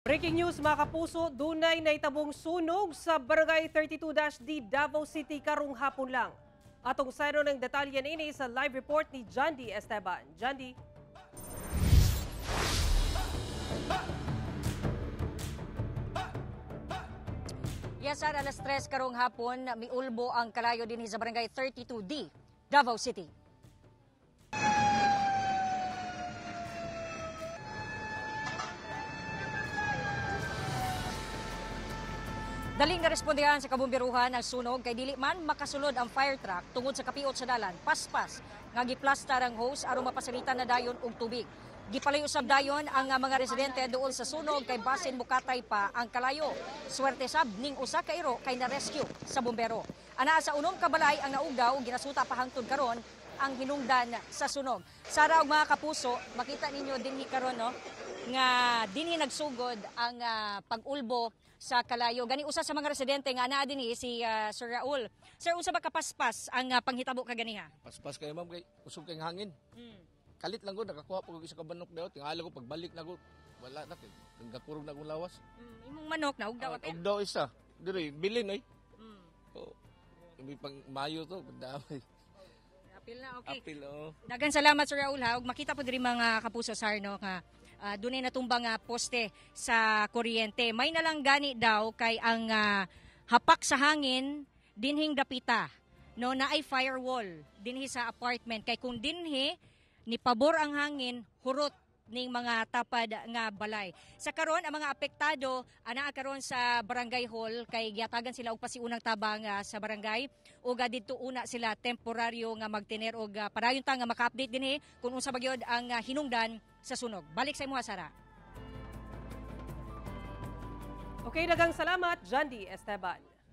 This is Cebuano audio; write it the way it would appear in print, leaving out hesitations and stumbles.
Breaking news, mga kapuso, dunay naitabong sunog sa Barangay 32-D, Davao City karong hapon lang. Atong sayro ng detalye niini sa live report ni Jandy Esteban. Jandy. Yes, sir, alas 3 karong hapon, miulbo ang kalayo dinhi sa Barangay 32D, Davao City. Daling narespondehan sa kabumbiruhan ang sunog kay dili man makasulod ang fire truck tungod sa kapiot sa dalan, paspas nga giplastar ang hose aron mapasalitan na dayon og tubig. Gipalayo usab dayon ang mga residente duol sa sunog kay basin mukatay pa ang kalayo. Swerte sab ning usa ka iro kay na-rescue sa bumbero. Anaa sa unom ka balay ang naugdaw, ginasuta pa hangtod karon ang hinungdan sa sunog. Sara og mga kapuso, makita ninyo dinhi karon, no, nga dinhi nagsugod ang pag-ulbo sa kalayo. Gani usa sa mga residente nga anaa dinhi si Sir Raul. Sir, unsa ba kapaspas ang panghitabo kaganiha? Paspas kayo, ma'am, kay usog kay hangin. Kalit lang ko nakakuha pag isa ka manok daw, tingala ko pagbalik na ko wala na kay gakurog na akong lawas. Imong manok na ugdaw apil. Ugdaw isa. Diri bilin oy. Oh. May pang Mayo to, damay. Apil na, okay. Apil, oh. Daghang salamat, Sir Raul, ha. Ug makita po diri mga kapuso, sir, no, nga dunay natumbang poste sa kuryente. May nalang gani daw kay ang hapak sa hangin dinhing dapita, no, naay firewall dinhi sa apartment kay kung dinhi ni pabor ang hangin, hurot ning mga tapad nga balay. Sa karon ang mga apektado anaa karon sa barangay hall kay giyatagan sila og pasiunang tabang sa barangay ug didto una sila temporaryo nga magtener og padayon ta nga maka-update dinhi kung unsa ba gyud ang hinungdan sa sunog. Balik sa imuha, Sara. Okay, daghang salamat, Jandy Esteban.